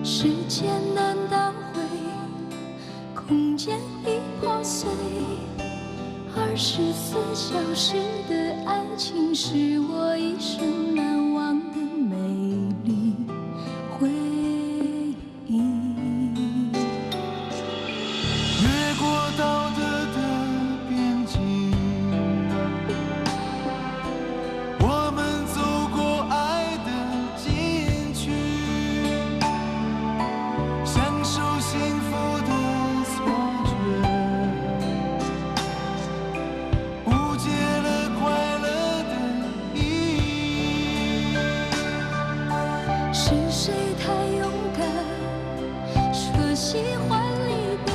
时间难倒回，空间已破碎。二十四小时的爱情是我一生难忘的美丽回忆。越过道德的边境，我们走过爱的 禁区，享受幸福的错觉，误解了快乐的意义。是谁太勇敢，说喜欢离别？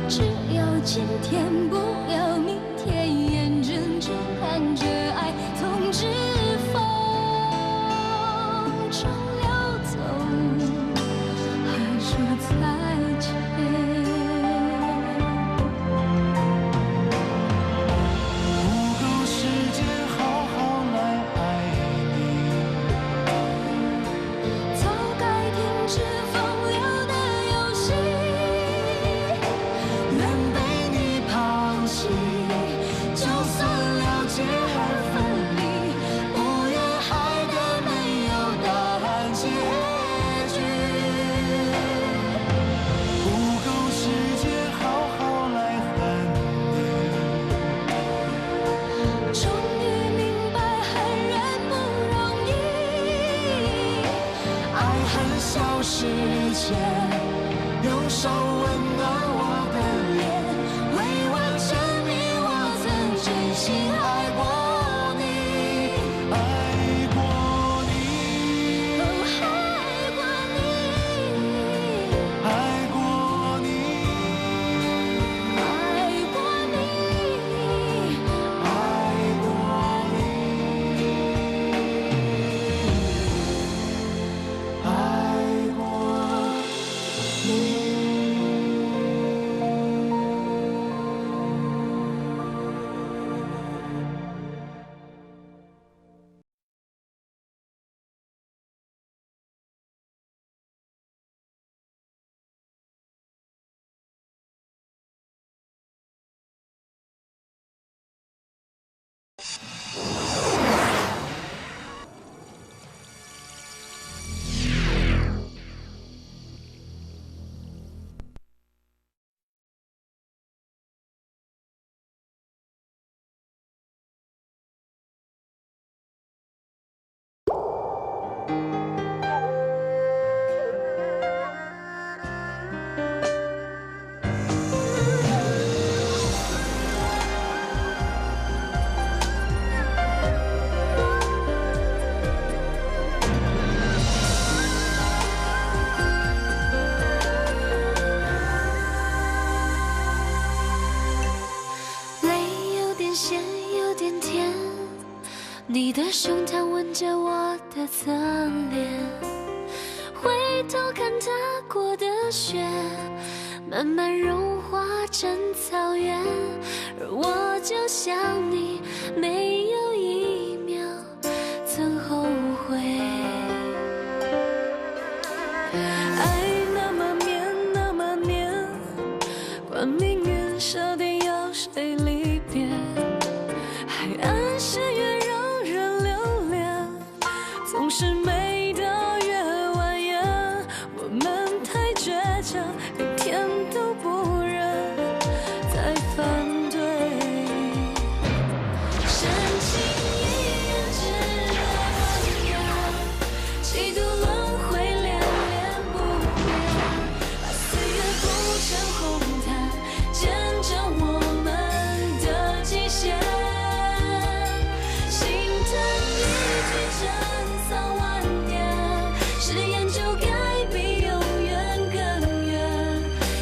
只要今天，不要明天，眼睁睁看着爱 从指缝中溜走，还说再见。不够时间好好来爱你。 早该停止风流的游戏，能被你抛弃，就算了解而分离，不愿爱的没有答案结局。不够时间好好来恨你。终于明白，恨人不容易。 爱恨消失前，用手温暖我的脸，为我证明我曾真心爱过你，爱过你，哦，爱过你，爱过你，爱过你，爱过你。 泪有点咸，有点甜，你的胸膛吻着我的侧脸，回头看踏过的雪，慢慢融化成草原，而我就像你，没有一秒 曾后悔。爱那么绵，那么绵，管命运设定要谁离别，海岸线越让人留恋，总是美得越蜿蜒。 我们太倔强，连天都不忍再反对。深情一眼只爱万年，几度轮回恋恋不变，把岁月铺成红毯，见证我们的极限。心疼一句珍藏万年， 誓言就该比永远更远。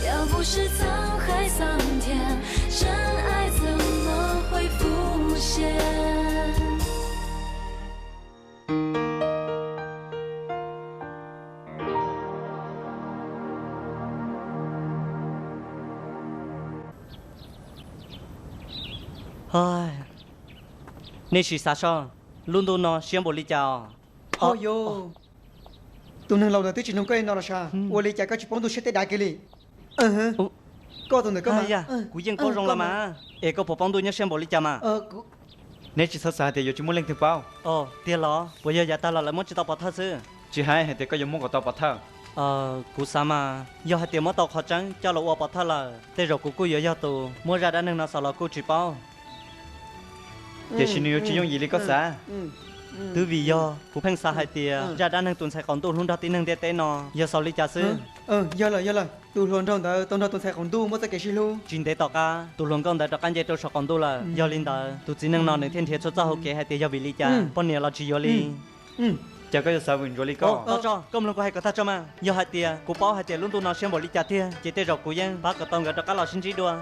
要不是沧海桑田，真爱怎么会浮现？ Nej sim xav soj, lub ntuj no siab npaum li cas os? Hos yog, Tus neeg laus ntawd twb tsis nug koj li no los sav, ua li cas koj tsis paub ntuj siab teb dav kiag li? Koj tus ntawm koj mas, kuv yeej paub zoo los mas, es koj puas paub ntuj nyob siab npaum li cas mas? Neb tsis txhob xav hais tias yuav tsis muaj leej twg paub. Tiag los? Puas yog yav tag los lawv muab tsis tau pov thawj xwb? Tsis hais hais tias koj yuav muab kom tau pov thawj. Kuv xav mas yog hais tias muab tau qhov tseeb coj los ua pov thawj lawm, tej zaum kuv kuj yuav yog tus muab zaj dab neeg no xaus los kuj tsis paub. Tiam sis nws yuav tsis yooj yim li koj xav. Twb vim yog kuv pheej xav hais tias zaj dab neeg tus ntxhais qaum ntuj hlub nrog tib neeg ntiaj teb no yog xaus li cas xwb. Yog lawm, yog lawm, tus hluas nraug ntawd tau nrog tus ntxhais qaum ntuj muaj txoj kev sib hlub. Tsis ntev tom qab tus hluas nkauj ntawd rov qab nce rau saum qaum ntuj lawm. Yog li ntawd tus txiv neej no nws thiaj nrhiav txhua txoj hau kev hais tias yog vim li cas poj niam los tsis yuav li. Cas koj yuav xav vwm ntsuav li koj? Tso, koj mloog kuv hais kom tag tso mas. Yog hais tias kuv paub hais tias lub ntuj no siab npaum li cas tiag, ces tej zaum kuv yeej pab kom tau nkawd rov qab los sib ntsib dua.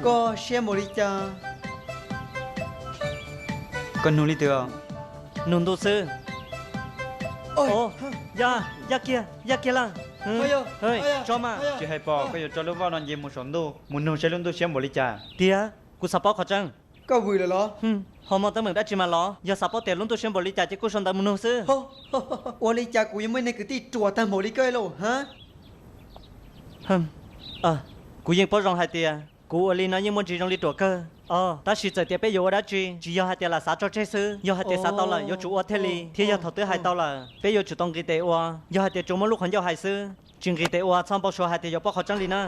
Koj siab npaum li cas? Koj nug leej twg? Nug ntuj xwb. Ya, ya kiag, ya kiag lawm. Tso mas. Tsis hais pom koj yuav tso lub vauj no nce mus saum ntuj mus nug saib lub ntuj siab npaum li cas. Tiag, kuv xav paub qhov tseeb. Koj vwm lawm los? Ho muaj teeb meem dab tsi mas los? Yog xav paub tias lub ntuj siab npaum li cas ces kuj sau ntawv mus nug xwb. Ua li cas kuv yuav muaj ib neeg kwv tij ruam tag npaum li koj lauj ha? Kuv yeej paub zoo hais tias kuv ua li no yeej muaj ntsis zoo li ruam kawg os. Tab sis txawm tias peb yuav ua dab tsi, tsis yog hais tias lam xav tso tseg xwb. Yog hais tias xav tau lawm yuav tsum ua thiaj li, thiab yog thaum twb hais tau lawm, peb yuav tsum tau nqis tes ua. Yog hais tias tsuas muaj lub qhov ncauj hais xwb, tsis nqis tes ua txhob npau suav hais tias yuav paub qhov tseeb li na.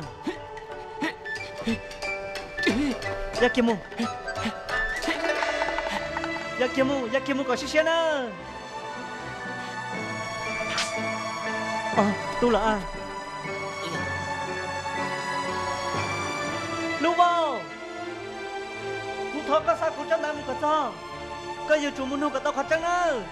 Ya kiag mus, ya kiag mus, ya kiag mus kom siab siab na. Tub lawm a. Lub vauj, kuv thov koj xa kuv tsab ntawv mus kom txog. Koj yuav tsum mus nug kom tau qhov tseeb nawb.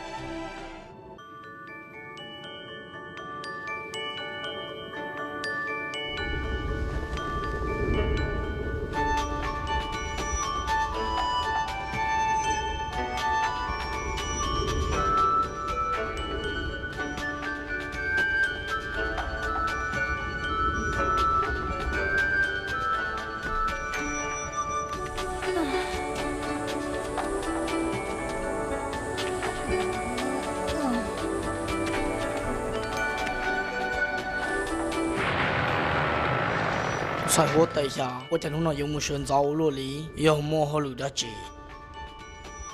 Ntxhais huab tais Xya, ua cas hnub no yuav mus sawv ntxov ua luaj li? Yog muaj hauj lwm dab tsi?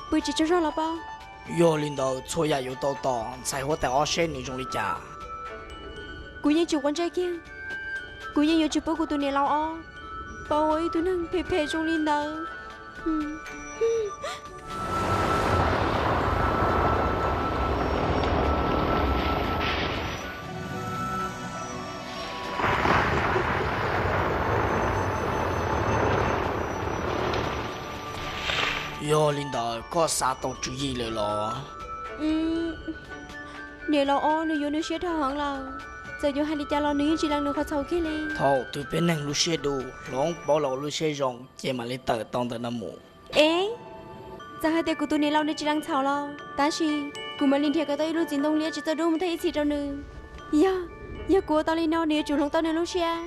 Pw tsis tsaug zog los paub? Yog li ntawd txhua yam yuav tau tos ntxhais huab tais ob seb nws zoo li cas. Kuv yeej tsis quav ntsej kiag. Kuv yeej yuav tsis pub kuv tus niam laus ob paub ua ib tug neeg phem phem zoo li ntawd. Yog li ntawd koj xav tau tswv yim lawm los? Niam laus ob nws yuav nws siab dhau heev lawm. Txawm yuav hais li cas los nws yeej tsis lees nws qhov txhaum kiag li. Thaum twg peb neeg lub siab dub, hloov pauv los lub siab zoo ces mam li tawm tau ntawm no mus. Ev, txawm hais tias kuv tus niam laus nws tsis lees txhaum los tab sis kuv mam li nrhiav kom tau ib lub txiv ntoo liab tsis txawj dub mus tag ib txhis rau nws. Yog, yog kuv ua tau li no nws yuav tsum hloov tau nws lub siab.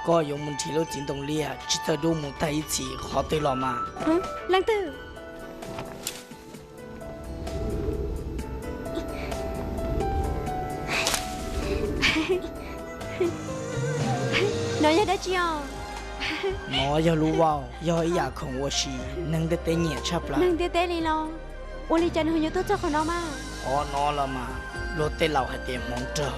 Koj yuav mus nrhiav lub txiv ntoo liab tsis txawj dub mus tag ib txhis qhov twg los mas? Leej twg? No yog dab tsi os? No yog lub vauj, yog ib yam khoom ua si neeg ntiaj teb nyiam tshaj plaws. Neeg ntiaj teb li los? Ua li cas nws ho yuav tuaj txog qhov no mas? Qhov no los mas luag tej laus hais tias hmoov raug.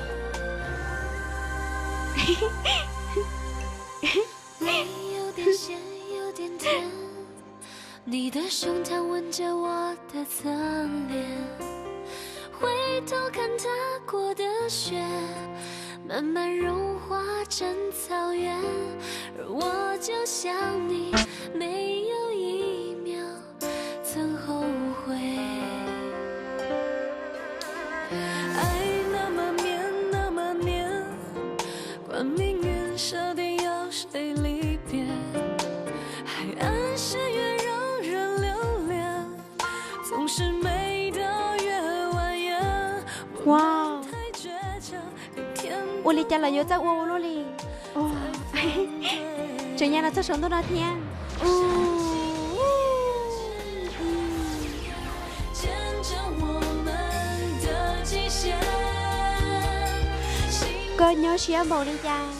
Wow, ua li cas los yuav txawj ua ua luaj li. Tseem nyob los txog saum ntuj no thiab. Koj nyob siab npaum li cas?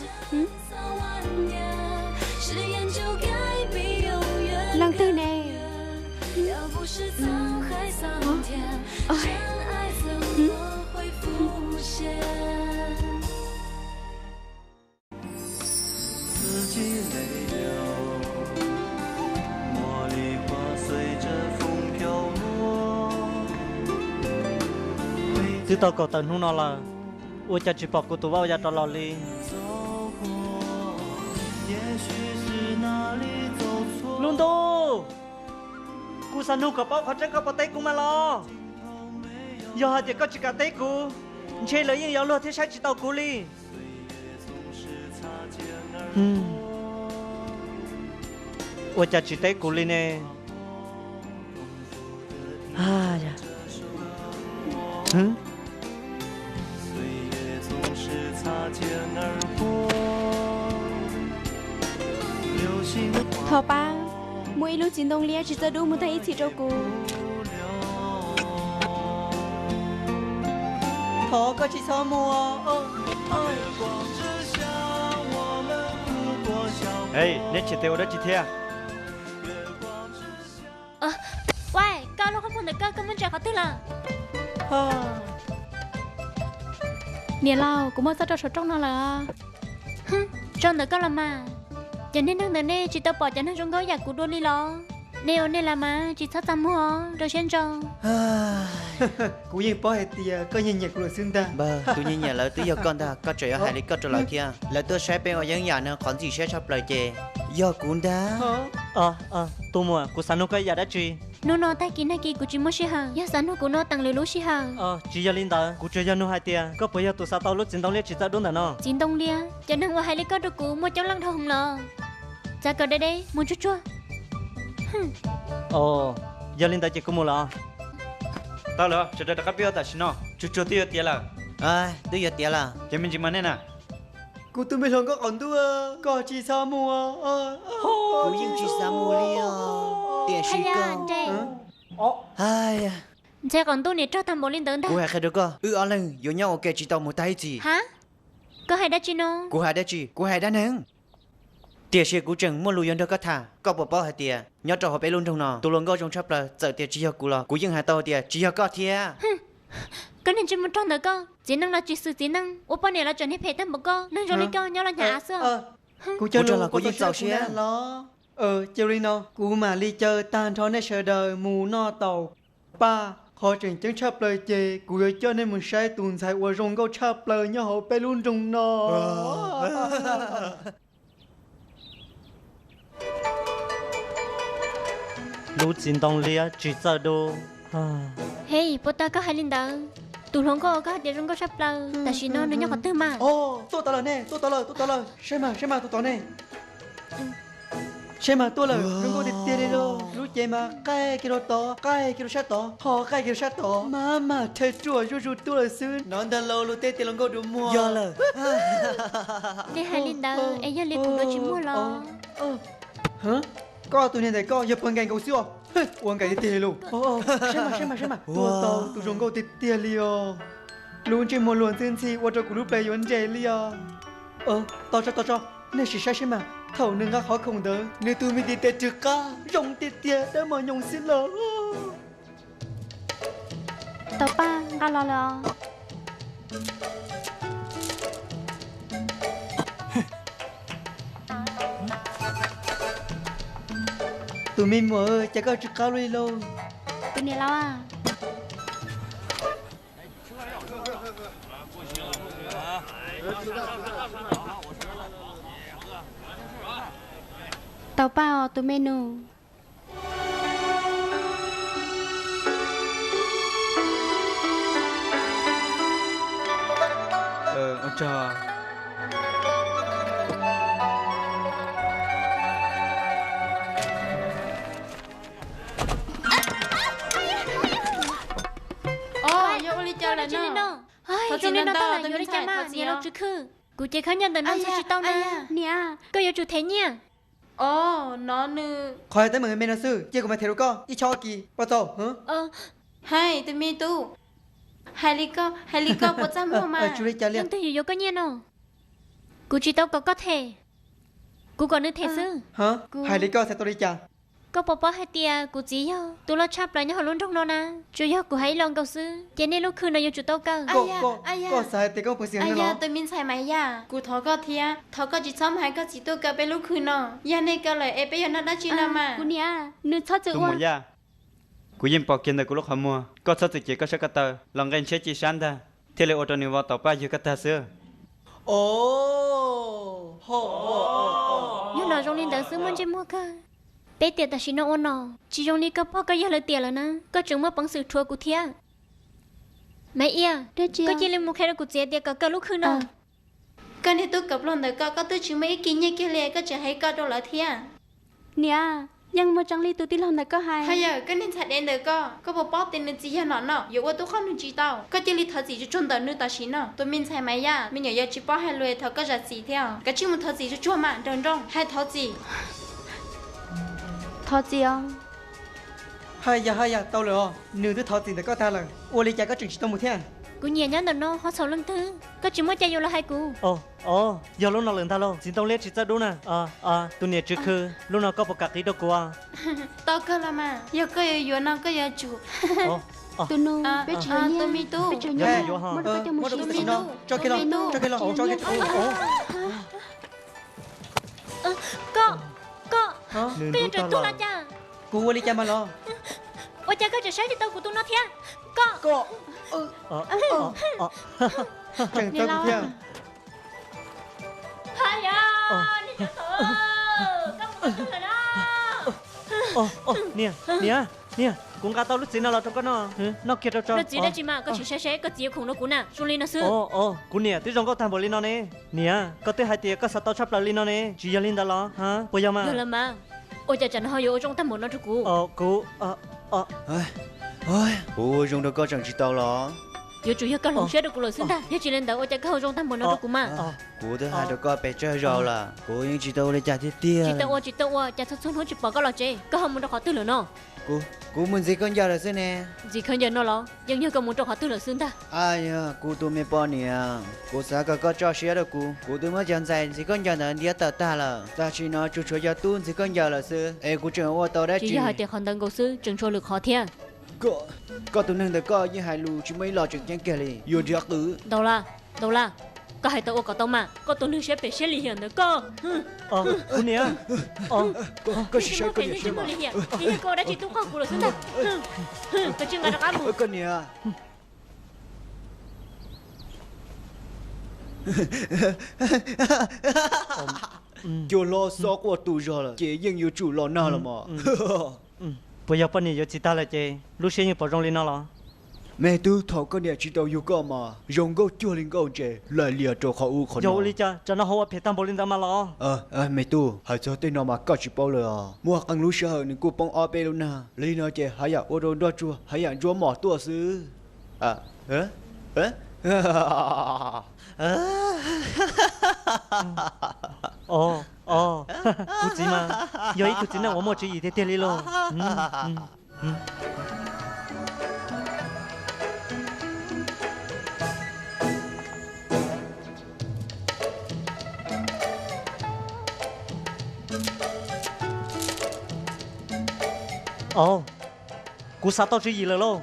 Leej twg ne? Twb tau kaum tawm hnub no lawm, ua cas tsis pom kuv tus vaj ua yam rov los li? Lub ntuj, kuv xav nug kom paub qhov tseeb, koj puas teb kuv mas los? Yog hais tias koj tsis kam teb kuv, ntshe lawv yeej yuav luag thiab saib tsis taus kuv li. Ua cas tsis teb kuv li ne? Thov pab muab ib lub txiv ntoo liab tsis txawj dub mus tag ib txhis rau kuv. Thov koj tsis txhob mus. Neb tsis tes ua dab tsi thiab? Ua, koj lub qhov muag ntawm koj, koj muab ntsaws qhov twg lawm? Niam laus, kuv muab txog rau saum rooj no lawm. Tso ntawm koj los mas. Cov niag neeg ntawm nej tsis tau pom cov neeg zoo nkauj yam kuv dua li los? Nej ua nej las mas tsis txhob txaj muag os, rau siab ntso. Kuv yeej paub hais tias koj nyiam nyiam kuv lawm xwb ntag. Npawg, tus nyiam nyiam lawv twb yog koj ntag, koj tseem yuav hais li koj rau lawv thiab. Lawv tuaj saib peb ua yeeb yam no qhov ntxim siab tshaj plaws ces yog kuv ntag. Tus muam, kuv xav nug koj ib yam dab tsi. Hnub no tag kis nag kis kuv tsis muaj sij hawm, yog xav nug kuv no teem lwm lub sij hawm. Tsis yog li ntawd, kuv tsuas yog nug hais tias koj puas yog tus xav tau lub txiv ntoo liab tsis txawj dub ntawm no? Txiv ntoo liab? Cov neeg uas hais li koj rau kuv muaj coob leej dhau heev los. Txav kom deb deb, mus tsuag tsuag. Yog li ntawd ces kuv mus lawm. Tau lawm, sawv daws rov qab pib ua tam sim no. Tsuag tsuag twb yuav tiav lawm. Twb yuav tiav lawm. Ces me ntsis mas nej na. Kuv tus me hluas nkauj qaum ntuj, koj tsis txhob mus. Kuv yeej tsis xav mus li os. Tiam sis koj, ntxhais qaum ntuj niam rog tag npaum li ntawd ntag. Kuv hais qhia rau koj, wb ob leeg yuav nyob ua ke tsis tau mus tag ib txhis. Ha? Koj hais dab tsi no? Kuv hais dab tsi? Kuv hais dab neeg. Tiam sis kuv tseem muaj lus yuav nrog koj tham. Koj puas paub hais tias nyob rau hauv peb lub nroog no, tus hluas nkauj zoo tshaj plaws txawm tias tsis yog kuv los kuv yeej hais tau tias tsis yog koj thiab. Koj niag ntsej muag rog ntawd koj, txiv neej los tsis xwm txiv neej, ua poj niam los tseem niag phem tag npaum koj, neeg zoo li koj nyob los hnyav av xwb. Kuv rog los kuv yeej txaus siab los. Cia li no kuv mam li caw tag nrho nej sawv daws mus noj taum paj. Qhov tseem ceeb tshaj plaws ces kuv yuav coj nej mus saib tus ntxhais uas zoo nkauj tshaj plaws nyob hauv peb lub nroog no. Lub txiv ntoo liab tsis txawj dub. Hej, puas tas koj hais li ntawd? Tus hluas nkauj uas koj hais tias zoo nkauj tshaj plaws tam sim no nws nyob qhov twg mas? Tuaj tod lawm ne, tuaj tod lawm, tuaj tod lawm. Saib mas, saib mas, tus tod ne. Saib mas, tuaj lawm, zoo nkauj tiag tiag li lauj. Lub cev mas qaij kiag rau tod, qaij kiag rau sab tod, ho qaij kiag rau sab tod, mas mas rhe ruaj zuj zus tuaj lawm xwb. Nov ntag lauj, lub teb tias hluas nkauj dua muag. Yog lawm. Nej hais li ntawd es yog li kuv dua tsis muag los? Koj tus niag ntawm koj yog pawg nkais nkaus xwb os. Ua nkais tiag tiag li lauj. Saib mas, saib mas, saib mas, tuaj tau tus zoo nkauj tiag tiag li os. Lub ntsej muag luag ntxhi ntxhi ua rau kuv lub plawv yuav nres li os. Tos tso, tos tso, nej sim saib saib mas, thaum nws nqa qhov khoom ntawd nws tus me tis tes rwg qab zoo tiag tiag, dawb mos nyoos xwb los. Tau paj, nqa los lawm os. Tus me muam, cas koj rwg qab li lauj? Tus niam laus a. Tau paj os tus me nus. Yog ua li cas lawm no? Zoo li no tag lawm yuav li cas mas niam laus Tswv Khwb? Kuv cev khaub ncaws ntawm no txhob tsis tau na. Niam, koj yuav tsum them nyiaj. Os, no nws qhov hais teeb meem me me no xwb, cia kuv mam them rau koj ib choj kis poj txaus. Hais, tus me tub, hais li koj, hais li koj puas txaj muag mas? Tsum li cas li? Leej twg yuav yuav koj nyiaj no? Kuv tsis tau kom koj them, kuv kom nws them xwb. Hais li koj xav tau li cas? Koj puas paub hais tias kuv txiv yog tus loj tshaj plaws nyob hauv lub nroog no na? Tsuas yog kuv hais ib lo nkaus xwb ces nej lub khw no yuav tsum tau kaw. Koj xav hais tias koj puas xis heev no los? Tus me ntxhais Maiv Yaj, kuv thov koj thiab, thov koj tsis txhob mus hais koj txiv tuaj kaw peb lub khw no. Yog nej kaw lawm es peb yuav noj dab tsi no mas? Kuv niam, nws txhob txwm ua. Yaj, kuv yeej pom kiag ntawm kuv lub qhov muag, koj txhob txwm cev koj sab ko taw los nqe ntshiab ci sab ntag, thiaj li ua rau nws vau tom paj ywg koj tag xwb. Yog los zoo li ntawd xwb muaj ntsej muag kawg. Peb tiam tam sim no ua no tsis zoo li koj pog koj yawg lawv tiam lawm na. Koj tseem muaj peev xwm rhuav kuv thiab. Maiv Yaj, koj cia li mus qhia rau kuv txiv tias kom kaw lub khw no. Koj niag tub kawm pluag ntawm koj, koj twb tsis muaj ib kis nyiaj kiag li koj tseem hais ko rau lawv thiab. Niam, yeej muaj tseeb li tus tij laug ntawm koj hais. Haj yam, koj niag ntxhais dev ntawm koj, koj puas paub tias nws txiv yog nom noj yuav ua tub qoj nws tsis tau? Koj cia li thov txim tsuag tsuag ntawm nws tam sim no. Tus me ntxhais Maiv Yaj, me nyuam yaus tsis paub hais lus, thov koj zam txim thiab. Kav tsij mus thov txim tsuag tsuag mas, nraug nroog, hais thov txim. Thov txim os. Haj yam, haj yam, tau lawm os, nws twb thov txim ntawm koj tag lawm, ua li cas koj tseem tsis tau mus thiab? Kuv nyiam nyob ntawm no ho txhaum leej twg, koj tsis muaj cai yuav los hais kuv. Os, yog lub no lawm ntag lauj, txiv ntoo liab tsis txawj dub na. Tus niam tswv khw, lub no koj puas kam qiv rau kuv? Tau kawg los mas, yog koj yuav yuav no koj yuav tsum. Tus nus, peb tsis yuav nyiaj, peb tsis yuav nyiaj, muab rau koj coj mus siv. Tso kiag los, tso kiag los. Koj, koj, koj yuav rawm tuag los cas? Kuv ua li cas mas los? Ua cas koj tseem saib tsis tau kuv tus no thiab? Koj, koj tseem txawb kuv thiab. Haj yam, niag cov thaum, koj mus koj tug lawm na. Niam, niam, niam, kuv nqa tau lub txiv no los rau koj noj, noj kiag rau tso. Lub txiv dab tsi mas koj tsis saib seb koj txiv yuav khoom rau kuv na, zoo li no xwb. Os, kuv niam twb zoo nkauj tag npaum li no ne. Niam, koj twb hais tias koj xav tau tshaj plaws li no ne, tsis yog li ntawd los? Puas yog mas? Yog los mas, ua cas tsam no ho yuav ua zoo tag npaum no rau kuv? Kuv, kuv ua zoo rau koj tseem tsis tau los? Yuav tsum yog koj hloov siab rau kuv lawm xwb ntag, yog tsis li ntawd ua cas koj ua zoo tag npaum no rau kuv mas? Kuv twb hais rau koj pes tsawg zaus lawm, kuv yeej tsis tau ua li cas tiag tiag. Tsis tau ua tsis tau ua, cas txhua txhua hnub tsis pom koj los tsev, koj ho mus rau qhov twg lawm no? Kuv mus ntxiv khaub ncaws lawm xwb ne. Ntxiv khaub ncaws no los yeej yog koj mus rau qhov twg lawm xwb ntag. Aj yog, kuv tus me poj niam, kuv xav kom koj tso siab rau kuv, kuv twb muab cov ntxhais ntxiv khaub ncaws ntawd ntiab tawm tag lawm. Tam sim no tsuas tshuav cov tub ntxiv khaub ncaws lawm xwb, es kuv tseem ua tau dab tsi? Tsis yog hais tias qhov ntawd nkaus xwb, tseem tshuav lwm qhov thiab. Koj tus neeg ntawm koj yeej hais lus tsis muaj ib los tseem ceeb kiag li, yuav nrhiav qwv. Ntaus Laj, Ntaus Laj, koj hais tau ua kom tau mas, koj tus neeg siab phem siab lim hiam ntawm koj. Kuv niam, koj tsis saib koj niam siab mas, lim hiam, koj ua dab tsi tub qog kuv lawm xwb ntag. Koj tsis nqa rov qab mus. Koj niam. Cua hlob xob quaj tu zog lawm ces yeej yuav tsum los nag los mas. Puas yog poj niam yuav txiv tag lawm ces lub siab yeej pom zoo li no los? Me tub, thaum koj niam tsis tau yug koj mas zoo nkauj cuag li nkauj ntses laim lias rau qhov ub qhov no. Yog ua li cas tsam no ho ua phem tag npaum li ntawd mas los? Me tub, hais txog tej no mas koj tsis paub lawm os. Muaj qee lub sij hawm nws kuj poob ob peb lub nag li no ces haj yam ua rau nroj tsuag haj yam ntsuab mos tuaj xwb. Os, kuv txiv mas yog ib tug txiv neej uas muaj tswv yim tiag tiag li lauj. Os, kuv xav tau tswv yim lawm lauj.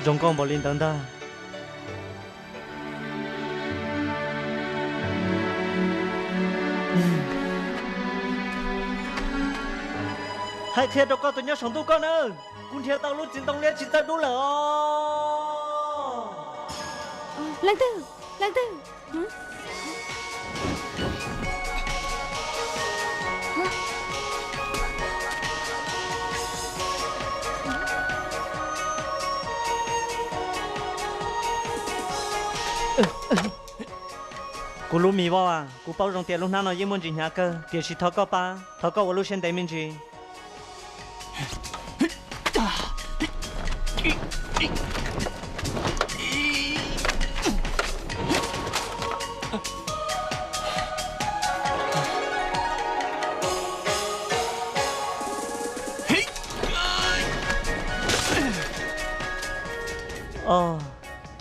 Zoo nkauj npaum li ntawd ntag. Hais qhia rau koj tus nyob saum ntuj koj nawb, kuv nrhiav tau lub txiv ntoo liab tsis txawj dub lawm os. Leej twg? Leej twg? Kuv lub me vauj, kuv paub zoo tias lub hnab no yeej muaj ntsis hnyav kawg, tiam sis thov koj pab, thov koj ua lub siab ntev me ntsis.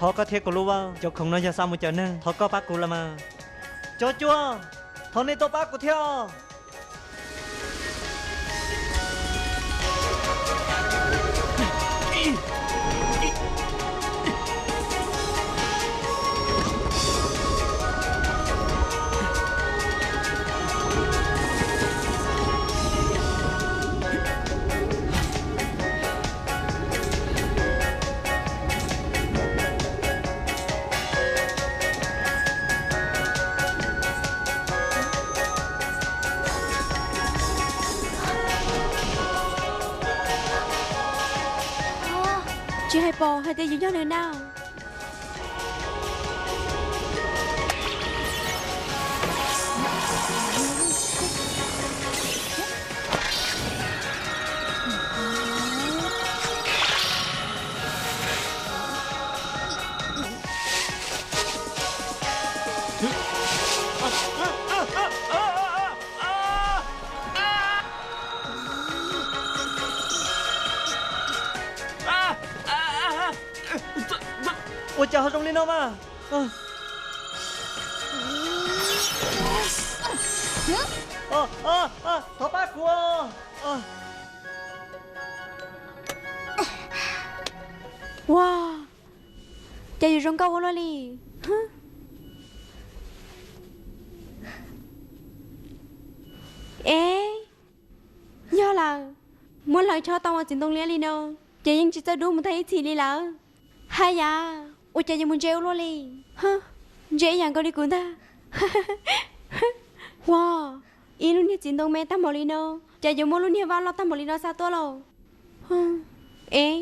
Thov koj thiab kuv lub vauj, cov khoom no yog xa mus cawm neeg, thov koj pab kuv los mas. Cov cuag, thov nej tuaj pab kuv thiab os. Tsis hais pom hais tias yus yog nws na. Ua cas ho zoo li no mas? Thov pab kuv. Ua cas yuav zoo nkauj ua luaj li. Ev, yog lawm, muab hlawv chob tau ua txiv ntoo liab li no, ces yeej tsis txawj dub mus tag ib txhis li lawm. Haj yam, ua cas yuav mus ntse ua luaj li. Ntse ib yam nkaus li kuv ntag. Ua, ib lub niag txiv ntoo me tag npaum li no, cas yuav muab lub niag vaj loj tag npaum li no xa tuaj lauj? Ev,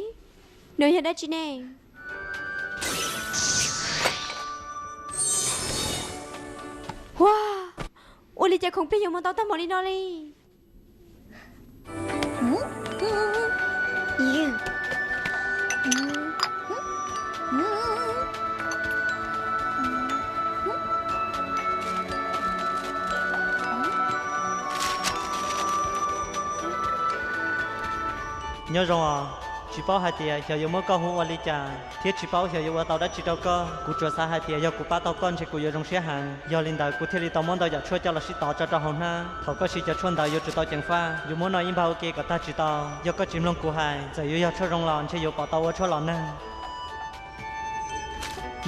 nws yog dab tsi ne? Ua, ua li cas khoom plig yuav mus tau tag npaum li no li? Nyob zoo os, tsis paub hais tias xyov yuav muab koj hu ua li cas, thiab tsis paub xyov yuav ua tau dab tsi rau koj. Kuv tsuas xav hais tias yog kuv pab tau koj ntshe kuv yuav zoo siab heev. Yog li ntawd kuv thiaj li tau muab ntau yam tshuaj coj los sib tov tso rau hauv hnab. Thaum koj siv cov tshuaj ntawd yuav tsum tau ceev faj, yuav muab noj ib npag ua ke kom tag tsis tau. Yog koj tsis mloog kuv hais, txawm yuav yog tshuaj zoo los ntshe yuav pom tau ua tshuaj los neeg.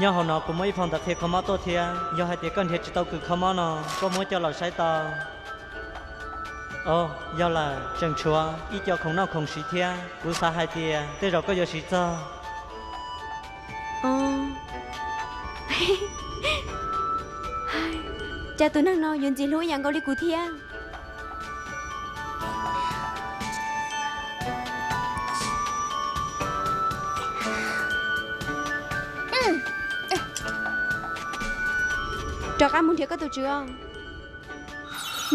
Nyob hauv no kuv muaj ib phau ntawv qhia kho mob tuaj thiab, yog hais tias koj nrhiav tsis tau kws kho mob no, koj muab coj los saib tau. Os, yog lawm, tseem tshuav ib co khoom noj khoom siv thiab, kuv xav hais tias tej zaum koj yuav siv txog. Cas tus neeg no yuav ntxim hlub ib yam nkaus li kuv thiab. Rov qab mus nrhiav koj tus tswv os.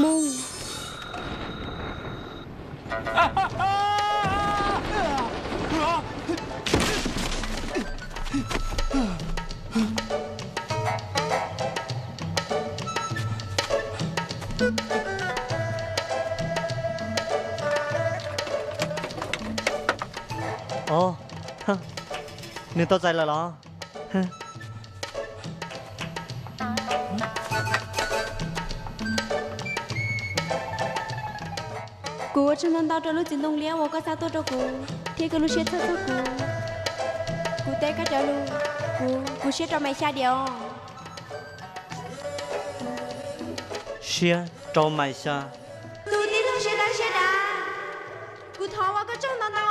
Mus. Os, nws tau txais lawm los? Kuv ua tsaug ntau ntau rau lub txiv ntoo liab uas koj xa tuaj rau kuv, thiab koj lub siab txhawj txog kuv. Kuv teb koj cov lus, kuv, kuv siab rau Maiv Xya diam os. Siab rau Maiv Xya? Tus tij laug siab dawb siab dav. Tsaug ntau ntau.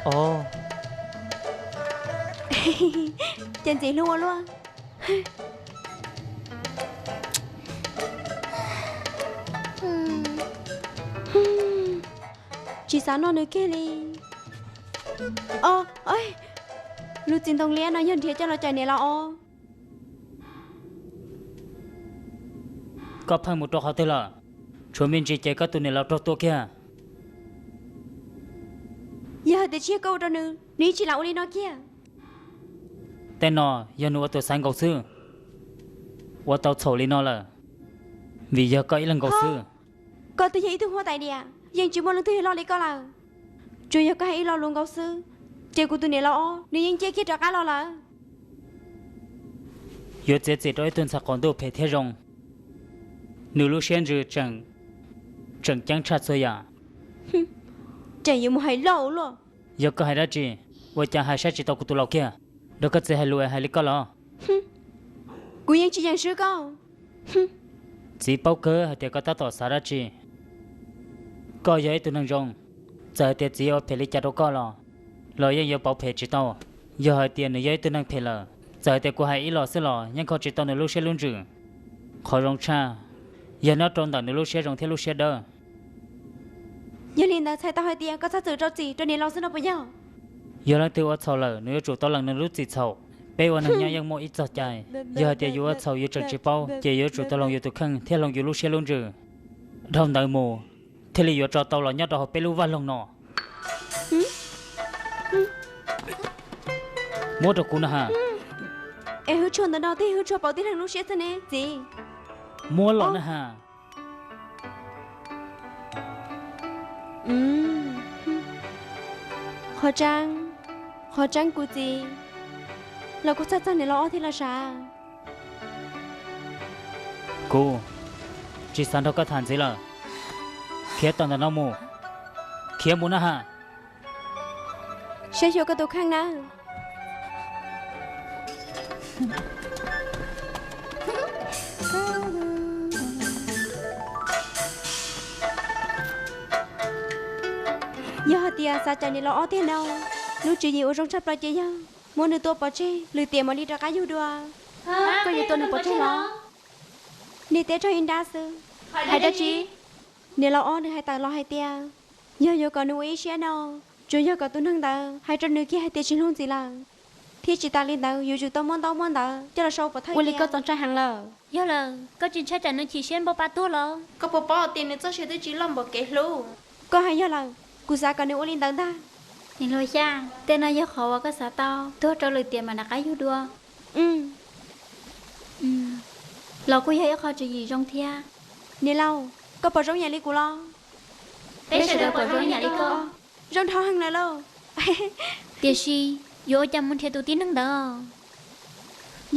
Ov, cas ntxim hlub ua luaj. Tsis xav noj nws kiag li. Ov, lub txiv ntoo liab no yog nrhiav coj los cais niam laus os. Koj pheej mus rau qhov twg lawm? Tshuav me ntsis ces koj tus niam laus raug tua kiag. Yog hais tias tsis yog koj ua rau nws, nws yeej tsis lam ua li no kiag. Tej no yog nws ua tus xaiv nkaus xwb, ua tau txhaum li no lawm, vim yog koj ib leeg nkaus xwb. Koj twb yog ib tug huab tais diam, yeej tsis muaj leej twg yog loj li koj lawm. Tsuas yog koj hais ib lo lus nkaus xwb, ces kuv tus niam laus ob nws yeej ciaj kiag rov qab los lawm. Yuav txiav txim rau ib tug ntxhais qaum ntuj phem thiab zoo, nws lub siab ntsws tseem, tseem ceeb tshaj txhua yam. Tseem yuav mus hais loj ua luaj. Yog koj hais dab tsi, ua cas hais saib tsis tau kuv tus laus kiag? Nrog koj txiv hais lus es hais li koj los? Kuv yeej tsis yeem swb koj. Txiv paub kawg hais tias koj tab tom xav dab tsi. Koj yog ib tug neeg zoo, txawm hais tias txiv ua phem li cas rau koj los, los yeej yuav pauv phem tsis tau. Yog hais tias nws yog ib tug neeg phem lawm, txawm hais tias kuv hais ib los xwb los yeej kho tsis tau nws lub siab lub ntsws. Qhov zoo tshaj yog nyob rau ntawm nws lub siab zoo thiab lub siab dawb. Yog li ntawd txhais tau hais tias koj txhob txwm rau txim rau niam laus xwb no puas yog? Yog leej twg ua txhaum lawm nws yuav tsum tau lees nws lub txim txhaum. Peb ua neeg nyob yeej muaj ib txoj cai, yog hais tias yus ua txhaum yus tseem tsis paub ces yuav tsum tau hloov yus tus kheej thiab hloov yus lub siab lub ntsws. Dhau ntawd mus thiaj li yuav tso tau los nyob rau hauv peb lub vaj loog no. Muab rau kuv na has. Es hwj tshua ntawm no twb yog hwj tshua pauv tib neeg lub siab xwb ne txiv. Muab los na has. Qhov tseeb, qhov tseeb kuv txiv los kuj txhawj txog niam laus ob thiab los sav. Kuv tsis xav nrog koj tham ntxiv lawm. Khiav tawm ntawm no mus. Khiav mus na has. Saib xyuas koj tus kheej nawb. Yog hais tias xav cais niam laus ob tiag no, lub tswv yim uas zoo tshaj plaws ces yog muab nws tua pov tseg, lwm tiam mam li rov qab yug dua. Koj yuav tua nws pov tseg los? Nej teb raug ib nrab xwb. Hais dab tsi? Niam laus ob nws hais tawm los hais tias yog yuav kom nws ua ib siab no, tsuas yog kom tus neeg ntawd hais rau nws kiag hais tias tsis hlub ntxiv lawm, thiab tsis tas li ntawd yuav tsum tau muab ntaub muab ntawv coj los sau pov thawj. Ua li koj txaus ntshai heev lawm. Yog lawm, koj tsis ntshai tsam nws chim siab npau pa tuag los? Koj puas paub tias nws txoj sia twb tsis loj npaum kev hlub? Koj hais yog lawm, kuv xav kom nws ua li ntawd ntag. Niam hluas Xya, tej no yog qhov uas koj xav tau, tuag rau lwm tiam mam rov qab yug dua. Los kuj yog ib qho tswv yim zoo thiab. Niam laus, koj pom zoo yam li kuv los? Peb sawv daws pom zoo yam li koj. Zoo dhau heev lawm lauj. Tiam sis yuav ua cas mus nrhiav tus tib neeg ntawd?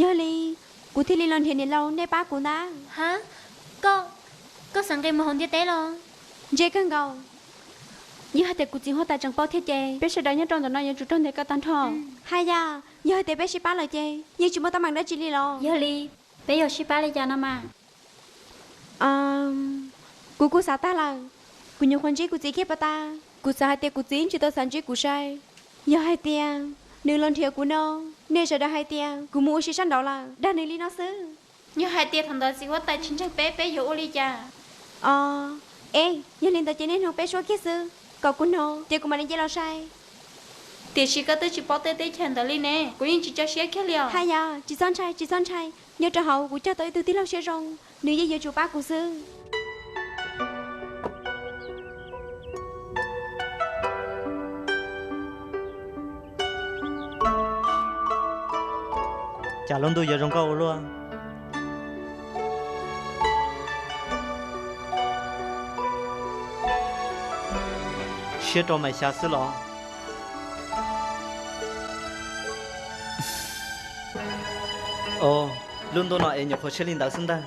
Yog li, kuv thiaj li los nrhiav niam laus nej pab kuv ntag. Ha, koj, koj xav nqis mus hauv ntiaj teb los? Ntse kawg nkaus. Yog hais tias kuv txiv huab tais tseem paub thiab ces peb sawv daws nyob rau ntawm no yuav tsum raug ntes koj tag nrho. Haj yam, yog hais tias peb sib pab lawm ces yeej tsis muaj teeb meem dab tsi li los? Yog li, peb yuav sib pab li cas no mas? Kuv kuj xav tag lawm. Kuv nyuam qhuav ntsib kuv txiv kiag puag ta, kuv xav hais tias kuv txiv tsis tau xav ntsib kuv sai. Yog hais tias nws los nrhiav kuv no, nej sawv daws hais tias kuv mus ua si sab nraud lawm, dag nws li no xwb. Yog hais tias thaum ntawd txiv huab tais tsis ntseeg peb, peb yuav ua li cas? Os, es yog li ntawd ces nej hnoos peb suab kiag xwb, kom kuv hnov ces kuv mam li nce los sai. Tiam sis koj twb tsis paub tej teb chaws ntawd li ne, kuv yeej tsis tso siab kiag li os. Haj yam, tsis txhob ntshai, tsis txhob ntshai. Nyob rau hauv kuv coj tau ib tug tij laug siab zoo, nws yeej yuav tsum pab kuv xwb. Cas lub ntuj yuav zoo nkauj ua luaj. Siab rau Maiv Xya xwb los? Os, lub ntuj no es nyuam qhuav siab li ntawd xwb ntag.